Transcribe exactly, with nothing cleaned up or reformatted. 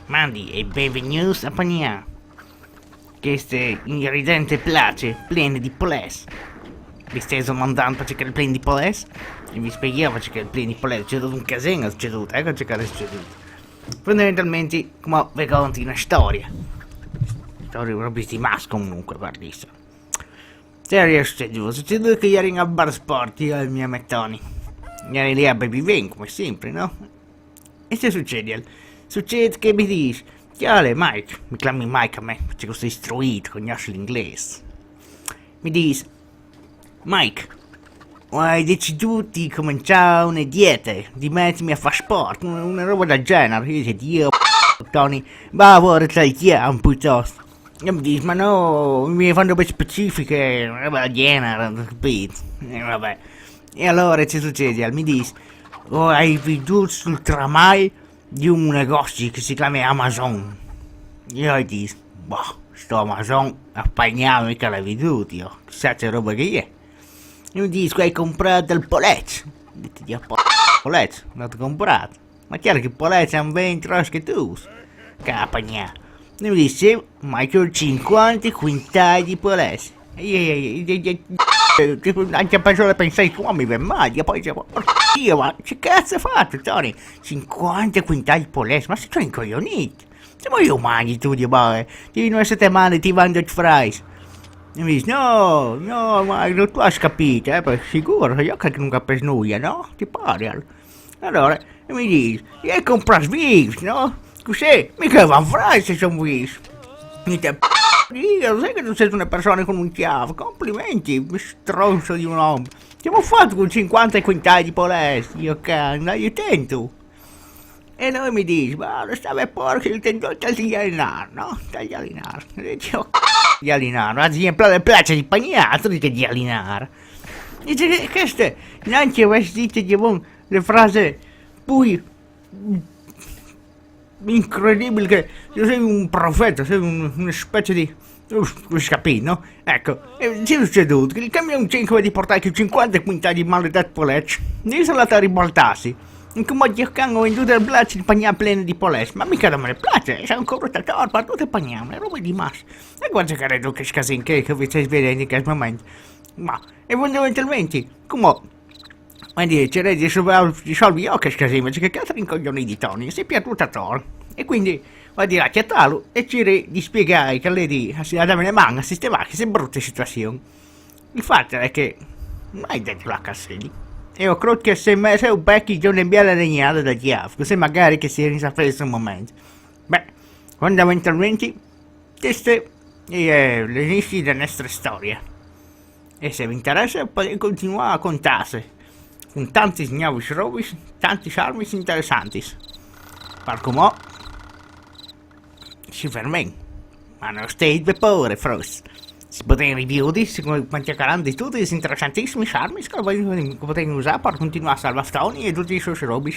Mandi e benvenuts a Panià. Cheste iridente place, plene di polès. Vi stavo domandando perché è pleno di polès? E vi spiego perché è pleno di polès. C'è stato un casino, c'è tutto, ecco ciò che è successo. Fondamentalmente, come vi conto una storia. Storia proprio di masso comunque, guarda. C'era successo, succede che ero in al bar sport, io e il mio amico Tony. Ero lì a bevi vin, come sempre, no? E che succede? Succede che mi dice, "Ciao, Mike", mi chiami Mike a me, perché sono istruito, conosco l'inglese. Mi dice, "Mike, ho deciso di cominciare una dieta, di mettermi a fare sport, una, una roba del genere." Io dico, "Dio, Tony, va a fare il campo piuttosto." E mi dice, "Ma no, mi fanno per specifiche, una roba del genere, capito?" E vabbè. E allora che succede? Mi dice, "Oh, hai visto sul tramvai di un negozio che si chiama Amazon?" Io gli dico, "Boh, sto Amazon, a Panià mica l'hai visto, io. Chissà che roba che è." E mi dice, "Hai comprato il polletto?" Dico, "Dio, po-, polletto, non l'ho comprato." "Ma chiaro che polletto è un vento che tu, capagna." E mi dice, "Ma c'ho cinquanta quintali di polletto." E io, io, io, io, io, io, anche a pensare come mi va male, poi dico, "Porco Dio, ma che cazzo hai fatto, Tony? Cinquanta quintali di polletto, ma sei incoglionito? Se mo io mangio tu di bare, ti viene una settimana, ti vendo il fries." E mi dice, "No, no, ma tu hai capito, eh, per sicuro, io che non capisco nulla, no? Ti pare?" Allora, e mi dice, "Io compro svips, no? Così, mica va frai se sono svips." Mi dice, "Io, sai che tu sei una persona con un chiavo, complimenti, stronzo di un uomo. Che ho fatto con cinquanta quintali di polletto, io che andai attento." E lui mi dice, "Ma non stava porco, il tendone di allenare, no? Di allenare." E dico, "Di allenare, ma ti piace di Panià, tu dici di allenare." Dice, "Che, che ste, neanche vestite di buon, le frasi poi incredibile che tu sei un profeta, sei un, una specie di, uff, tu hai capito, no? Ecco, e che è succeduto? Che il camioncino che aveva portato cinquanta quintali di maledetto polletto, io sono andato a ribaltarsi. In come cercando ho venduto il braccio di Panià pleno di polletto, ma mica da me piace, c'è ancora un tatore per tutte Panià, una roba di massa." E guarda che credo che scasino che, che vi stai vedendo in questo momento. Ma, eventualmente, come, quindi cercare di risolvere, risolvi io che scasino, perché che altro incoglioni di Tony, si è piaciuto a Tony. E quindi va di là a chiattarlo e cercare di spiegare che lei di, a darmi le mani a sistemare questa brutta situazione. Il fatto è che non hai detto la Casselli. E io credo che se me, se un becchio giorno in biela legnata da Giaf, così magari che si risolve in un momento. Beh, fondamentalmente, queste è l'inizio della nostra storia. E se vi interessa, potete continuare a contarsi con tanti nuovi robi, tanti charmi interessanti. Per come si fermi. Ma non state per paura, Frost. Si potete riviodi, si mancheranno di tutti, interessantissimi charmi che potete usare per continuare a salvare Tony e tutti i suoi robi.